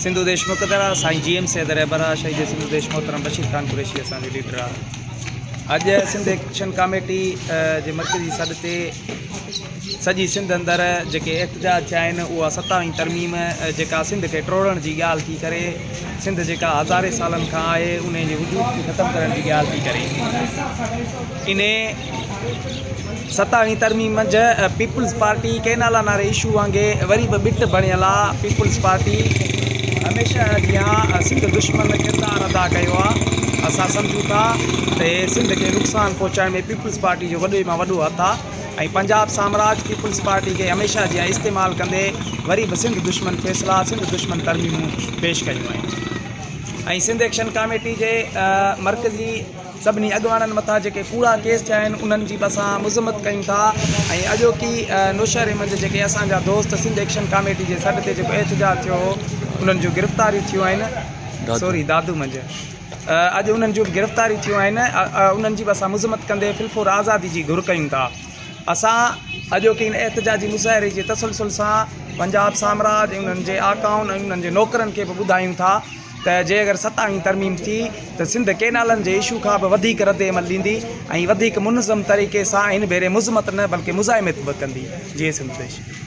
سنڌو ديش مقدر آ، سائين جي ايم سيد رهبر آ، شهيد سنڌو ديش محترم بشير خان قريشي اسان جو ليڊر آ. اڄ سنڌ ايڪشن ڪاميٽي جي مرڪزي سڏ تي سڄي سنڌ اندر جيڪي احتجاج ٿيا آهن اها ستاويهين ترميم جيڪا سنڌ کي ٽوڙڻ جي ڳالهه ٿي ڪري، سنڌ جيڪا هزارين سالن کان آهي انهي جي وجود کي ختم ڪرڻ جي ڳالهه ٿي ڪري. انهي ستاويهين ترميم منجهه پيپلز پارٽي ڪئنالن واري اشو وانگي وري به ٻٽ بڻيل آ، پيپلز پارٽي هميشه جيان سنڌ دشمن ڪردار ادا ڪيو آ، اسان سمجهون ٿا ته سنڌ کي نقصان پهچائڻ ۾ پيپلز پارٽي جو وڏي مان وڏو هٿ آ ۽ پنجاب سامراج پيپلز پارٽي کي هميشه جيان استعمال ڪندي وري به سنڌ دشمن فيصلا سنڌ دشمن ترميمون پيش ڪيون آهن ۽ سنڌ ايڪشن ڪاميٽي جي مرڪزي سڀني اڳواڻن مٿان جيڪي ڪوڙا ڪيس ٿيا آهن انهن جي به اسان مذمت ڪيون ٿا ۽ اڄوڪي نوشهري منجهه جيڪي اسان جا دوست سنڌ ايڪشن ڪاميٽي جي سڏ تي جيڪو احتجاج ٿيو هو انهن جون گرفتاريون ٿيون آهن سوري دادو منجهه اڄ انهن جون به گرفتاريون ٿيون آهن انهن جي به اسان مذمت ڪندي فلفور آزادي جي گهر ڪيون ٿا اسان اڄوڪي هن احتجاجي مظاهري جي تسلسل سان پنجاب سامراج ۽ انهن جي آقائن ۽ انهن جي نوڪرن کي به ٻڌايون ٿا ته جي اگر ستاويهين ترميم ٿي ته سنڌ ڪينالن جي اشو کان به وڌيڪ رد عمل ڏيندي ۽ وڌيڪ منظم طريقي سان هن ڀيري مذمت نه بلڪه مزاحمت به ڪندي. جيئي سنڌ ديش.